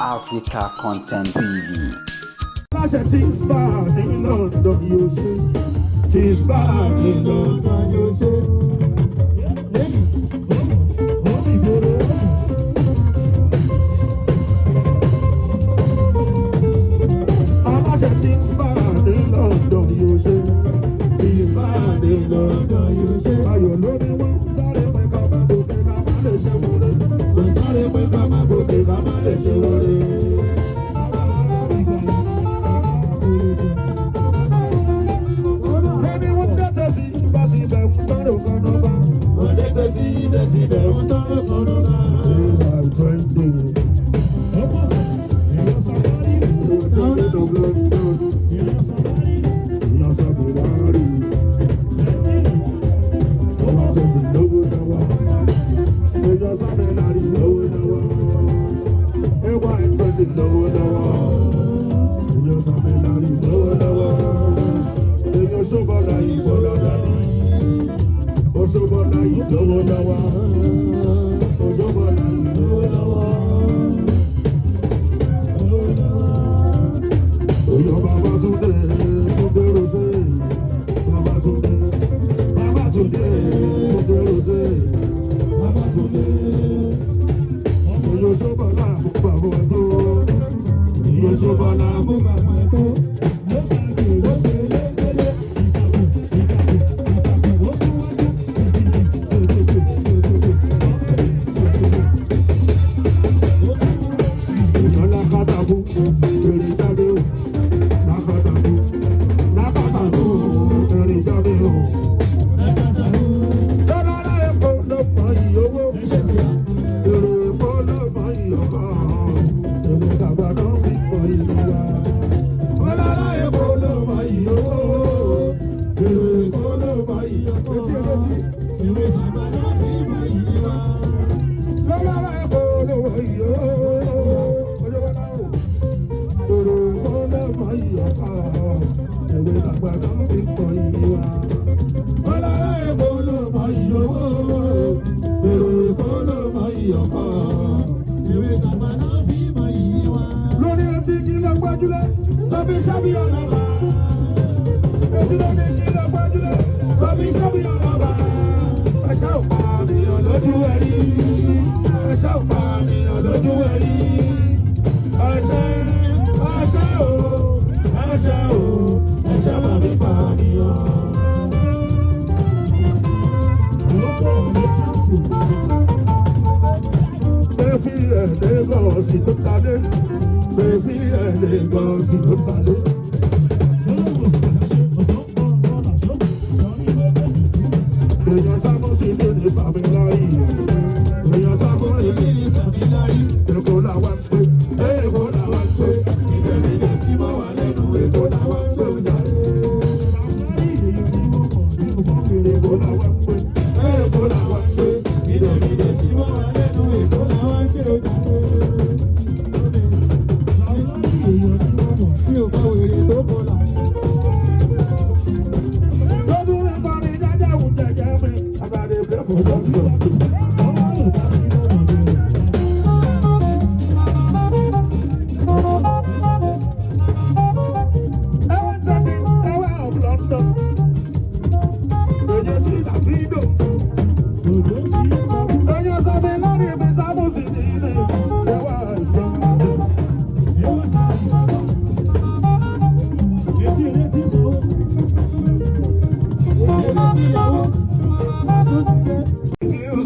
Africa Content TV. Aláṣẹ tí ń bá ní London yóò ṣe, tí ń bá ní London yóò ṣe. Aláṣẹ tí ń bá ní London yóò ṣe, tí ń bá ní London yóò ṣe. Ayọ̀ ló ní wọ́n sáré pé ká má gòkè ká má lè ṣe wọlé. Wọ́n sáré pé ká má gòkè ká má lè ṣe wọlé. Lóní wọ́n dẹ́tẹ̀ sí bá sí ibẹ̀ ń tọ́rọ̀ kan náà bá. Wọ́n dẹ́gbẹ́ sí ibẹ̀ síbẹ̀ ń tọ́rọ̀ kan náà bá. Ojúbọ̀lá ìlú lọ́wọ́. Oyo bàbá Túndé, Túndé Rosé, bàbá Túndé, bàbá Túndé, Túndé Rosé, bàbá Túndé. Oyo Ṣọ́bọ̀lá fún bàbá ẹ̀tọ́, Oyo Ṣọ́bọ̀lá fún bàbá ẹ̀tọ́. Ìyọ́lá kátàkù, èrè jáde o, lákàtàkù, lákàtàkù, èrè jáde o. Lọ́lọ́lá Èkó ló mọ iyì owó, èrò Èkó ló mọ iyì ọkọ̀, èrò tàgbà náà fi mọ iyì wa. Lọ́lọ́lá Èkó ló mọ iyì owó, èrò Èkó ló mọ iyì ọkọ̀. Etí etí, Ìwé sàgbà náà fi mọ iyì wa. lọ́lọ́lá Èkó ló mọ iyì owó, ojúbọ̀lá o. Èrò Èkó ló mọ iyì ọkọ̀, èrò tàgbà náà fi mọ iyì wa. Ọlọ́lá Èkó ló mọ iyì owó. Èrò Èkó ló mọ iyì ọkọ̀. Ìwé sàgbà náà fi mọ iyì wa. Lórí etí kí ló gbájúlẹ̀ sọbí sábì ọlọ́ba. Etí lórí kí ló gbájúlẹ̀ sọbí sábì ọlọ́ba. Ẹ̀ṣá ò pa ènìyàn lójú ẹ̀rí. Ẹ̀ṣá ò pa ènìyàn lójú ẹ̀rí. Ẹ̀ṣẹ̀ ẹ̀ṣẹ̀ o ẹ̀ṣẹ̀ o Ẹ̀ṣẹ̀ máa fi pa àníyàn. Bẹ́ẹ̀fì ẹ̀ Lagos tó talé. Bẹ́ẹ̀fì ẹ̀ Lagos tó talé. Èèyàn sábọ̀ sí ilé ní sàmì láyé. Èèyàn sábọ̀ sí ilé Ìrírí sàmì lárí. Èkó làwa ń pè. Èkó làwa ń pè. Ìbẹ̀rẹ̀ lè sí mọ́ wa lẹ́nu. Èkó làwa ń gbé ọjà rẹ̀. Èkó làwa ń pè. Èkó làwa ń gbé. Ìbẹ̀rẹ̀ lè sí mọ́ wa lẹ́nu. Èkó làwa ń gbé ọjà rẹ̀. Mi ò mọ wèrè tó kọlà. Lọ́dún rẹ̀ kọrin jájá wù jẹjẹ mi. Àgbàdo ìfẹ́ fò lọ́dún. Ẹwà sẹ́ni ẹwà of London. Èyí sí Dàfídò. Èyí sẹ́ni lórí ibi sábùsì ní ilé. Ẹwà ìjọba.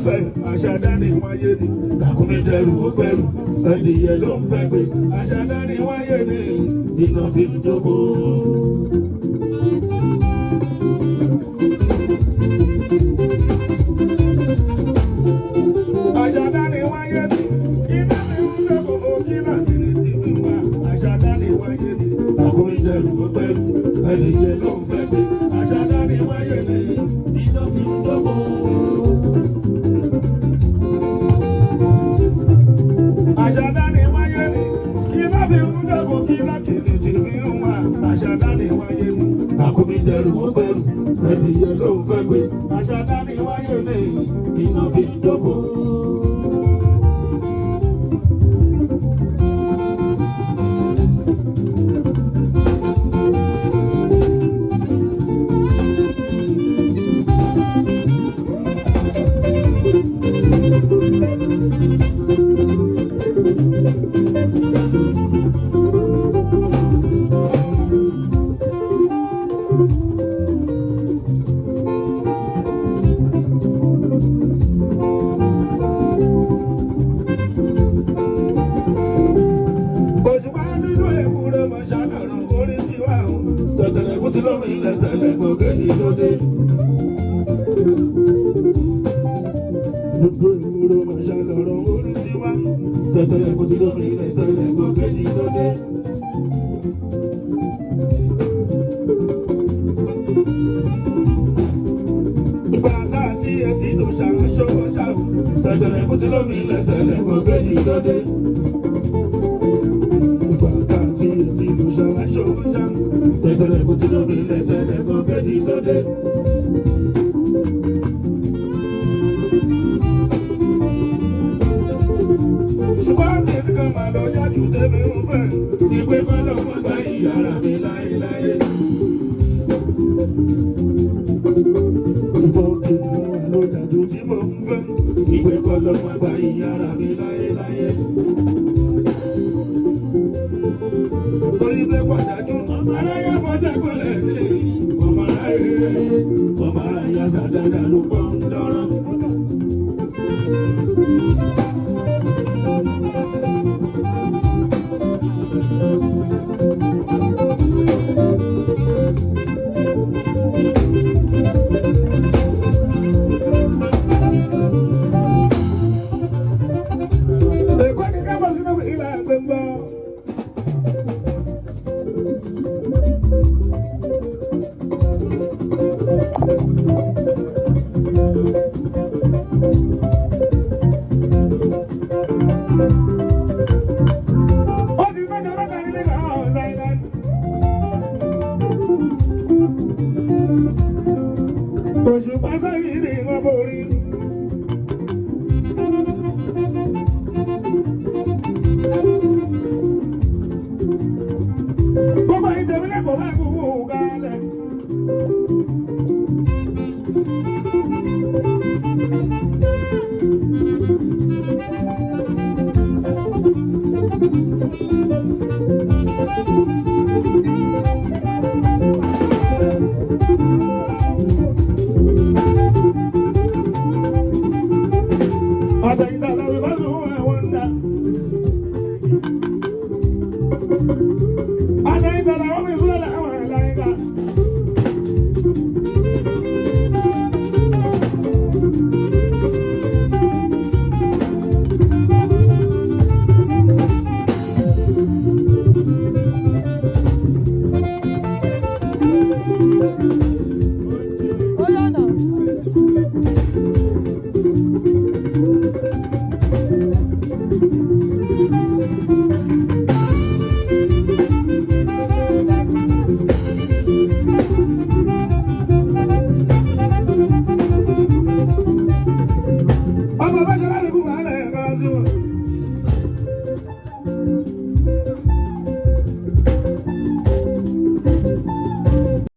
Ṣe àṣàdáni wáyé ni kàkúnmí dẹrù ó gbẹrù ẹdìyẹ ló ń fẹ́ gbé àṣàdáni wáyé ni iná fi ń jókòó. Àṣàdáni wáyé ni iná fi ń jókòó kí náà kiri tí mi wá àṣàdáni wáyé ni kàkúnmí dẹrù ó gbẹrù ẹdìyẹ ló ń fẹ́ gbé àṣàdáni wáyé ni iná fi ń jókòó. Àṣàdáni wáyé ni iná fi ń dẹ́kun kí lákìrì tí fi ń wà. Àṣàdáni wáyé ni àkúmí dẹrù ó gbẹrù ẹdìyẹ ló ń fẹ́ gbé. Àṣàdáni wáyé ni iná fi ń jókòó. ti lómi ilẹ̀ tẹ́lẹ̀ gbòógèjì lóde. Gbogbo ìgboro màṣá lọ̀rọ̀ orí tiwa. Tẹ̀tẹ̀lẹ̀ kò ti lómi ilẹ̀ tẹ́lẹ̀ gbòógèjì lóde. Ìgbà tí ẹ ti lò ṣàṣọwọ́ ṣàwọ̀. Tẹ̀tẹ̀lẹ̀ kò ti lómi ilẹ̀ tẹ́lẹ̀ gbòógèjì lóde. Ìgbà tí ẹ ti lò ṣàṣọwọ́ ṣàwọ̀. Tẹ̀tẹ̀lẹ̀ kò ti lómi ilẹ̀ tẹ́lẹ̀ gbòógèjì lóde. Ṣùgbọ́n tèmi kan máa lọ jájú tèmi ń fẹ́. Ìpè kọ́lọ́ fún gba ìyára mi láéláé. Ìbọn tèmi kan máa lọ jájú tí mo ń fẹ́. Ìpè kọ́lọ́ fún gba ìyára mi láéláé. Torí pé pàjájú ọmọ aráyá fọjá kọlẹ̀ ní ọmọ aráyé. Ọmọ aráyá sàdáadáa ló pọ̀ ń dọ́rọ̀. Èkó ni ká bọ̀ sínú ìlà àgbẹ̀mbọ̀. Ó ti sọ́jà mẹ́ta nílé Lagos Island. Òṣùpá sẹ́yìn ni wọ́n borí. Gbogbo ẹ̀yin tèmi lẹ́kọ̀ọ́ bá kú wò kálẹ̀. Àtẹ̀yìntà làwọn ìbá sùn ẹ̀wọ̀n ń dà. Àtẹ̀yìntà làwọn fi sùn làwọn ẹ̀láyìnká.